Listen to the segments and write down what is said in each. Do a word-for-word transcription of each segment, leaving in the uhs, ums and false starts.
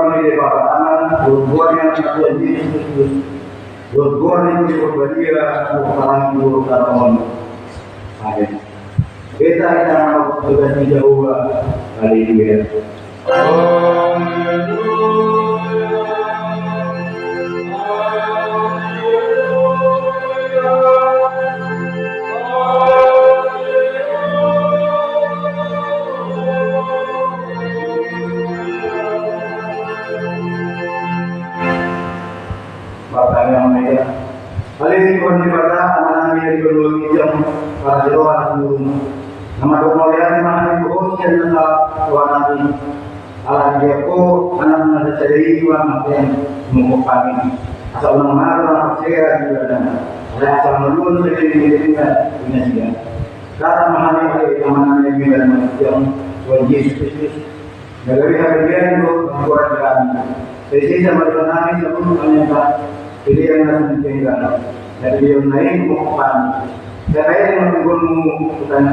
Amen. Amen. Hita, hita mau tugas di Jahowa. Haleluya. Martangiang ma hita. Ale Tuhan Debata, Amanami na di banua ginjang, parasi roha na sumurung. Na mandok mauliate ma hami tu Ho sian nasa rohanami. Ala di dia Ho, Anakna na sasada i, ma hami manggohi. Asa unang marga na parsea di badanna. Ala asa maluan sasada di badanna, di nasida. Tangkas ma hami ale Amanami na di banua ginjang, Tuhan Jesus Kristus. Na gabe habadean dohot panggoran di hami. Sai sesa ma dosanami saluhut, pelean na sumingkinggan. Na pelean na i manggohi hami. Sai paelek ma tondimu tu hami,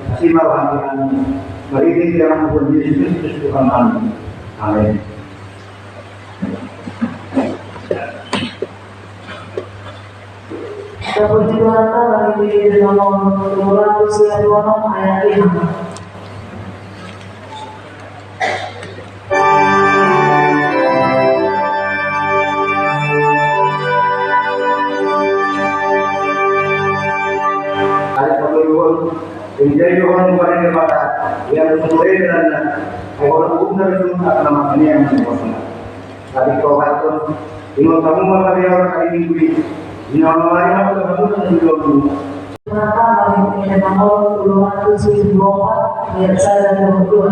asa marroha hami. Marhite Anakmu Tuhan Jesus Kristus Tuhannami. Amen. Tapuji Tuhanta, marhite di nomor tolu ratus sia pulu onom ayat lima. Ayat patoluhon, Injil Johannes pasal empat, yang sumurung dan ai Johannes umum dari sumur akan nama ini yang sempurna. Tapi kau patut, ingot hamu ma pariaran ari Minggu i, di na mamari ma tu hamu na di jolma. Maka, ayat tolu ratus tujuh puluh empat, ayat sada dan dua.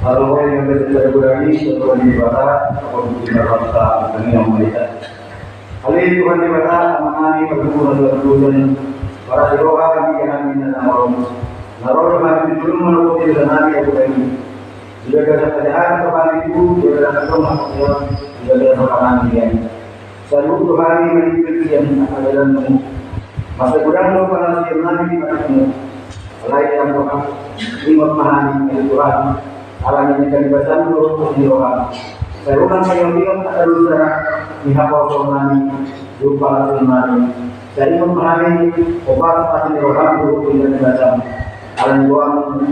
Halo, yang bersedia berani, setelah dibaca, atau di bangsa, dan yang melihat. Ale Tuhan Debata, Amanami, pardongan dosa, parasi roha hami, hami na narobi. Narobi hami tu jolma, narobi dosanami, ampuni hami. Jala asa pajahat rohanami tu, jala asa tongtong, jala asa pangan dia. Saluhut rohanami mangido sian hadalanmu. Masa godang do panasionnami di atasmu. Alai anggo hami, ingot ma hami, ale Tuhan. Ala ni halipason do di roham. Sai unang ingot-ingot angka dosa ni haposoonnami, dohot panasionnami. Sai ingot ma hami, opat pasti ni roham dohot di atasmu. Ala ni goarmu,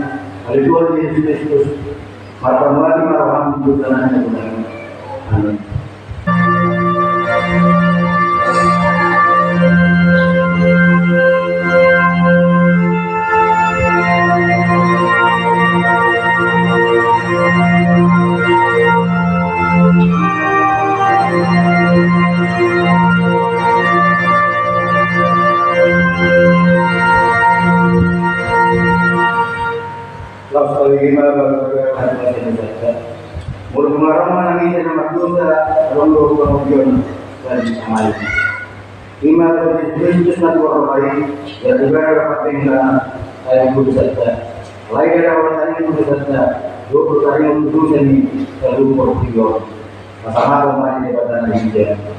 ale Tuhan Jesus Kristus. Marpamuati ma roham tu dosa nami. Amin. Laos tauli ma baru berkata di dosanta. Molo dung adong manang ise na mardosa, adong do pangujion sian Ama i. I ma Tuhan Jesus Kristus na tuat roha i, ia tu gabe patengkana, sai ampun dosanta. Alai gabe patengkana dosanta, dohot tarida dosa ni saluhut portibi on. Pasahaton ma di Debata na di surgo.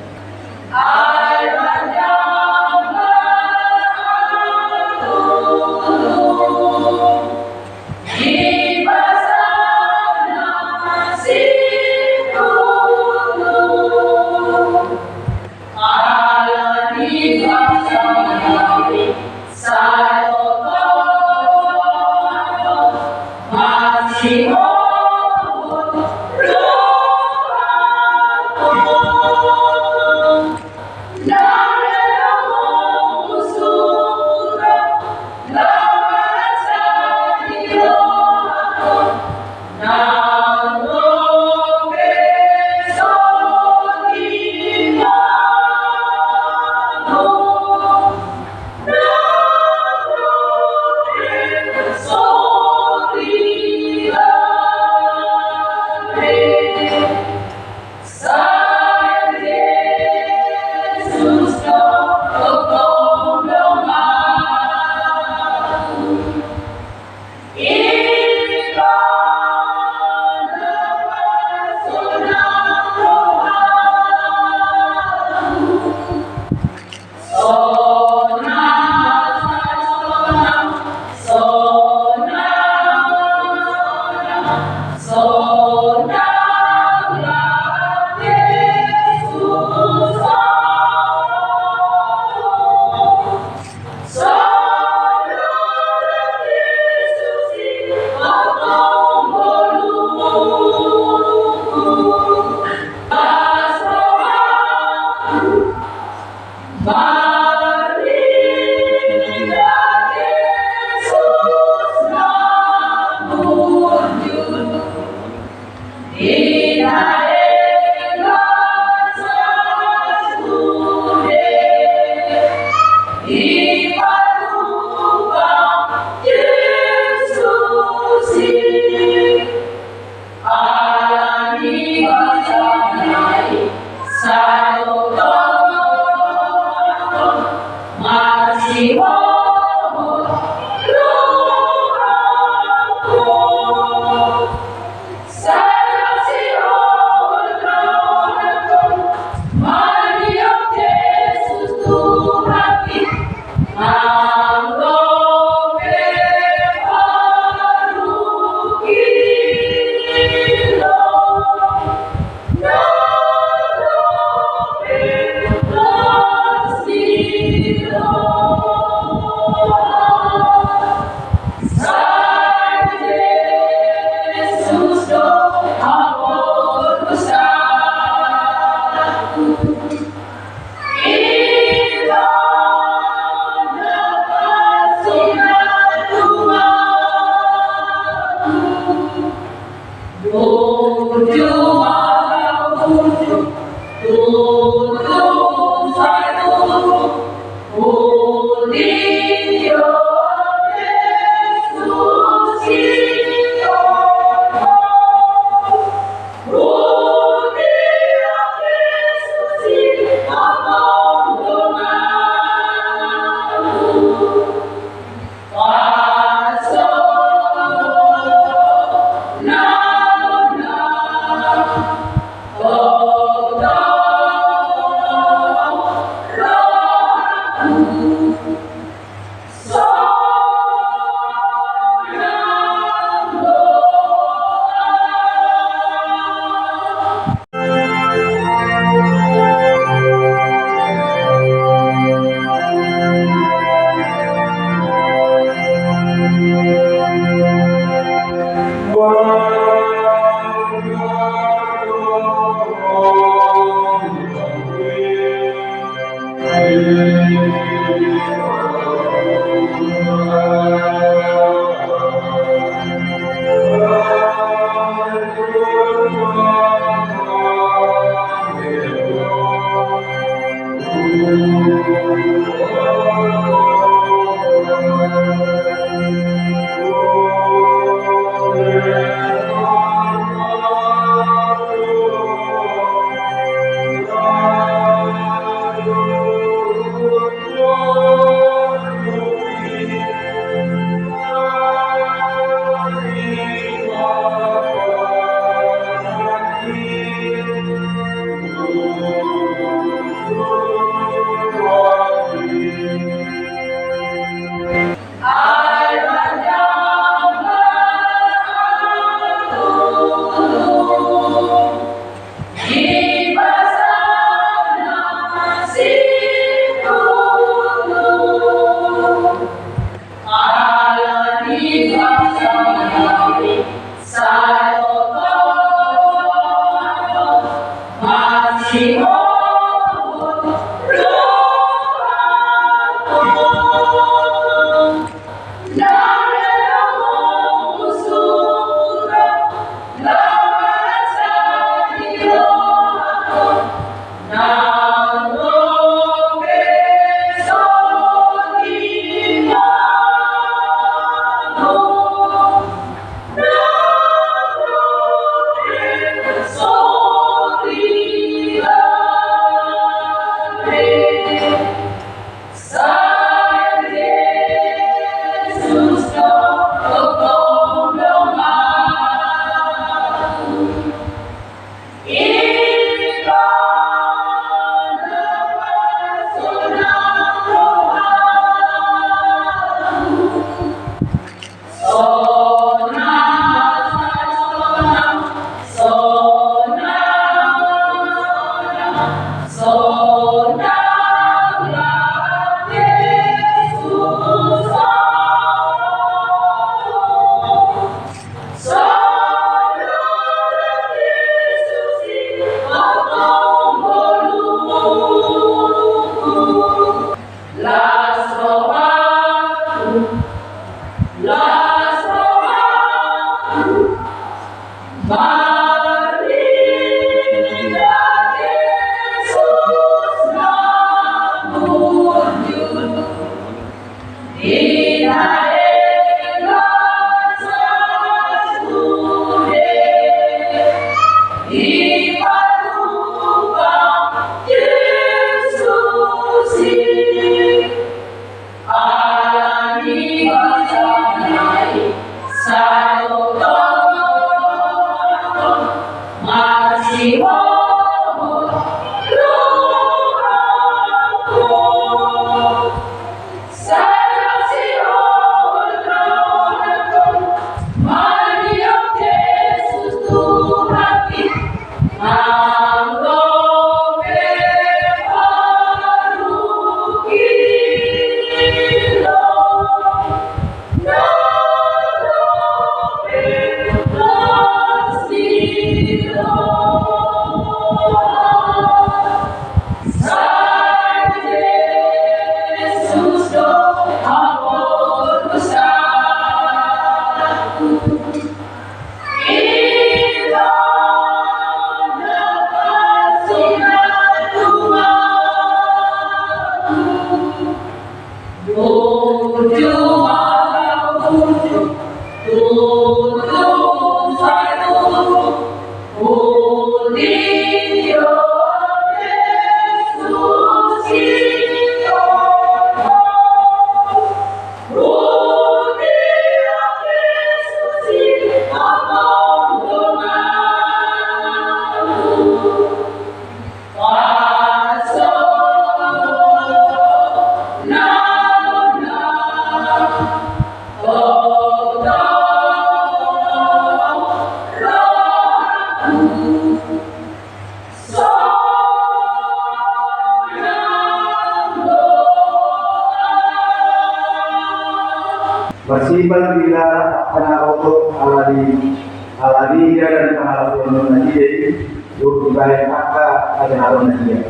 Marsipal bila hata na oto ala ni, ala ni jalan pangalapuan nasida i, dohot dibahen angka ajaran nasida.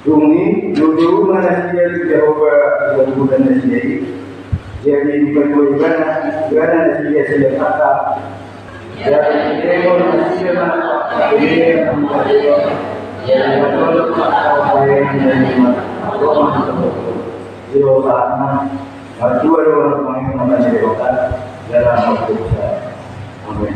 Dung i, jolo ma nasida tu Jahowa, tu jabu nasida i. Jadi, dipatua ibana, ibana nasida sian angka. Jadi, dipatua nasida ma, jadi, dipatua nasida ma. Jadi, dipatua nasida ma. Martua do Tuhan, Tuhan, Tuhan, Tuhan, Tuhan, Tuhan. Amen.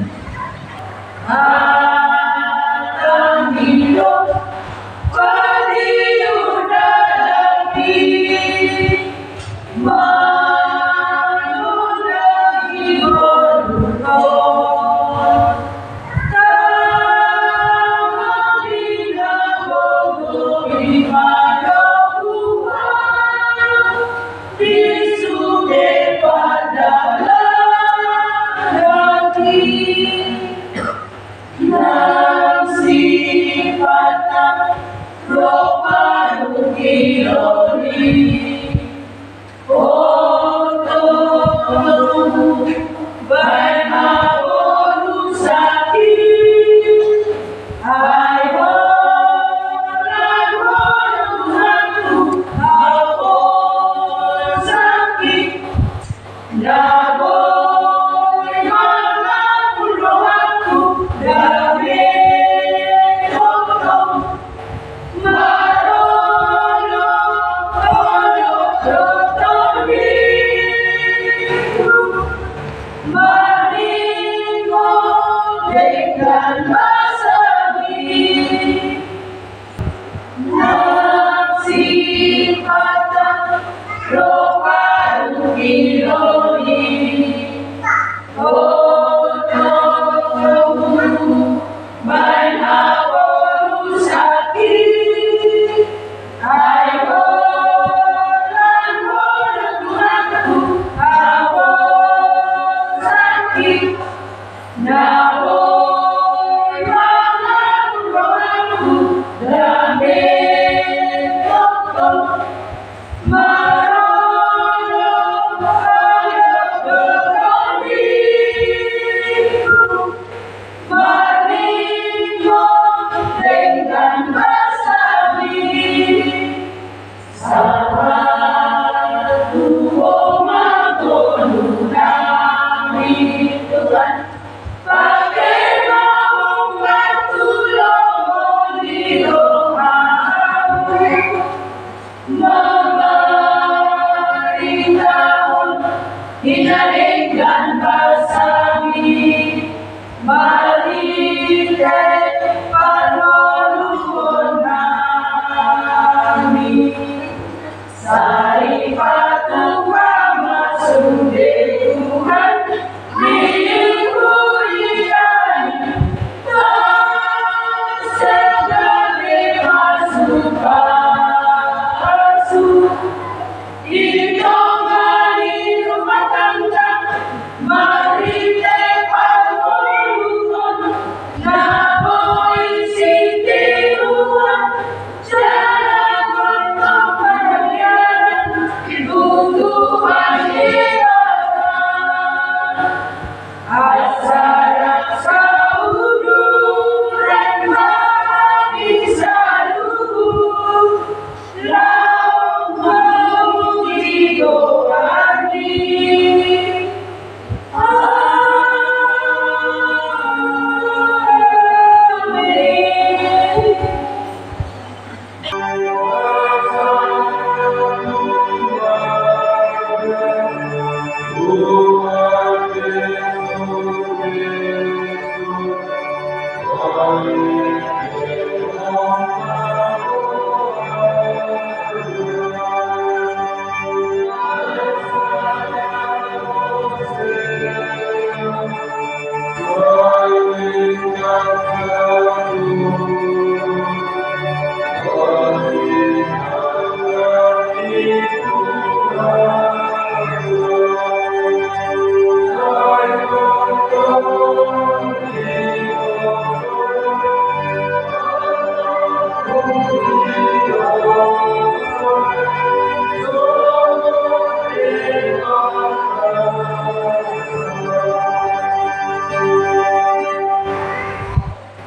Ropa nunga diloli, oto, baen ma boru saki. Ai holan, holan, holan, au saki. Na boi manang rohangku dame tongtong, marolopolop do tondingku, maringot denggan basami. Nang sipata ropa nunga diloli, oto, baen ma boru saki. Ai holan, holan, holan, au saki. Na boi manang rohangku dame tongtong, marolopolop do tondingku, maringot denggan basami. Sahat tu ho ma ngolu nami Tuhan, pake ma ho mangulahon ni rohamu, mambaritahon na denggan basami. Marhite parngoluon nami, sai patupa ma sude Tuhan di huria i, tong sangap ma supasu. Di tonga ni rumah tangga, marhite parngoluon na boi sitiruon, jala tongtong parhianan tu Tuhan Debata. Asa rap sauduran hami saluhut, laho mamuji goarni. Amen.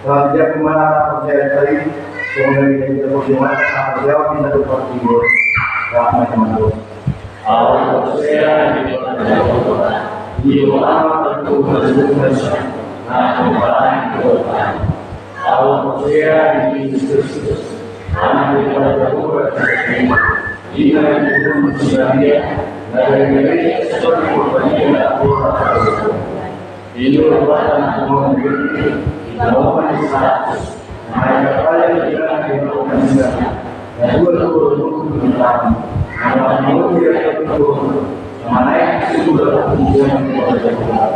Raja Kumara Raja Tari, Komeri dan Jawa Timur, Raja Pinda Tumpang Timur, Rahmat Mandu. Au porsea di Tuhan Jahowa, di Tuhan Tuhan Tuhan, na Tuhan Tuhan. Au porsea di Jesus Kristus, Anak ni Tuhan Jahowa, di na di Tuhan Maria, na dari Maria, Tuhan Maria, na Tuhan Tuhan. Di luar batang Tuhan Maria, di Tuhan Kristus, na ia kaya di dalam Tuhan Kristus, na dua Tuhan Tuhan Tuhan, na Tuhan Maria Tuhan, na naik ke surga Tuhan Tuhan Tuhan.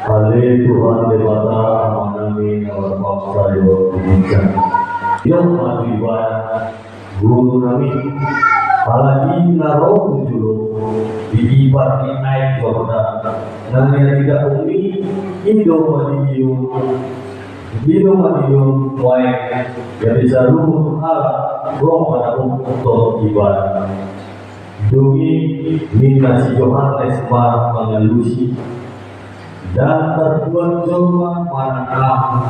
Ale Tuhan Debata Amanami na marbangsa di banua ginjang, iok ma tu Ibana, Guru nami, halak i na ro tu jolo di ipar ni aek Jordan, na nihatindangkon i, i do ma diinum, i do ma diinum nuaeng, gabe saluhut halak ro mandapothon Ibana. Dung i ninna si Johannes ma mangalusi: Ndang tarbuat jolma manang ahu,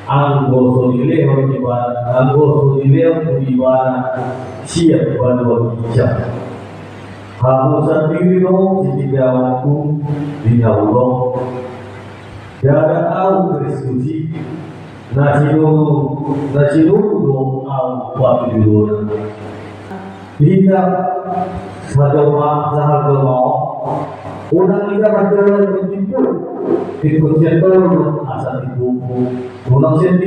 anggo so dilehon ibana, anggo so dilehon tu ibana sian banua ginjang. Hamu sandiri do sitindaonku di na hudok. Ndada ahu Kristus i, na sinuru, na sinuru do ahu patujolo. Hita sahalak ma, sahalak ma on. Unang hita manjalo tingkos, tingkos sian toru asa tingkos. Unang sian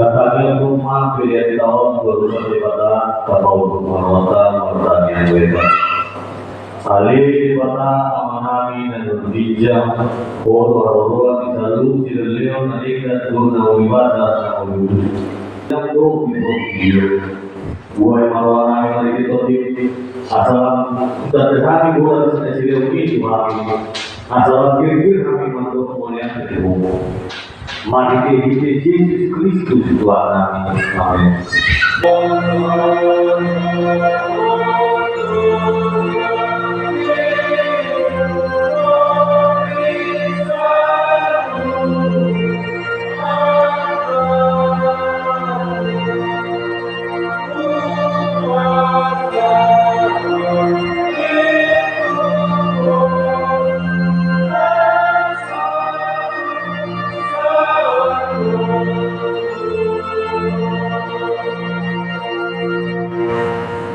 Tangihon ma pelean taon, boru Debata, tapauluk ma rohanta martangiang tu Debata. Ale Debata Amanami na di banua ginjang, Ho do haroroan di saluhut silehonlehon na denggan, dohot na uli basa, na uli utusan. Ndang dong di pongki. Buhai ma rohanami marhite Tondi, asa lam tanda hami boras na silehon i tu hami, asa lam girgir hami mandok mauliate tu Ho. Marhitehite Jesus Kristus Tuhannami. Amen.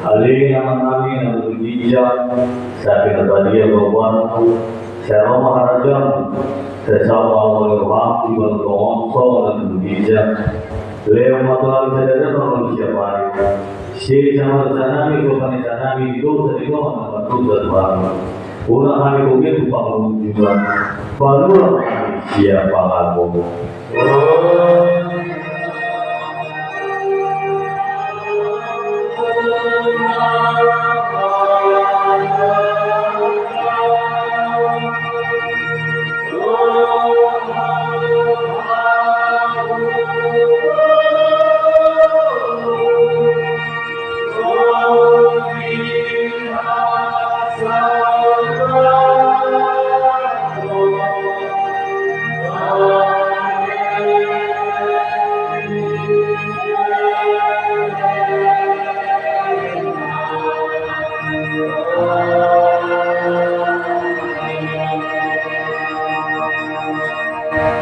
Ale Amanami na di banua ginjang, sai pinarbadia ma goarMu, sai ro ma harajaonMu, sai saut ma rohaM di banua tonga on songon na di banua ginjang. Lehon ma tu hami sadari on hangoluan siapari. Sesa ma dosanami, songon panesanami di dosa ni dongan na mardosa tu hami. Unang hami togihon tu pangunjunan, palua ma hami sian pangago.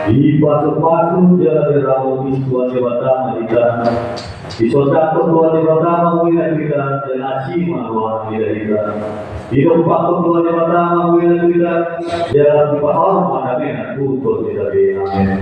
Dipasupasu jala diramoti Tuhan Debata ma hita. Disondangkon Tuhan Debata ma buhena tu hita, jala asi ma rohana tu hita. Didompakkon Tuhan Debata ma buhena tu hita, jala dipasaor ma damena tu hita be. Amen.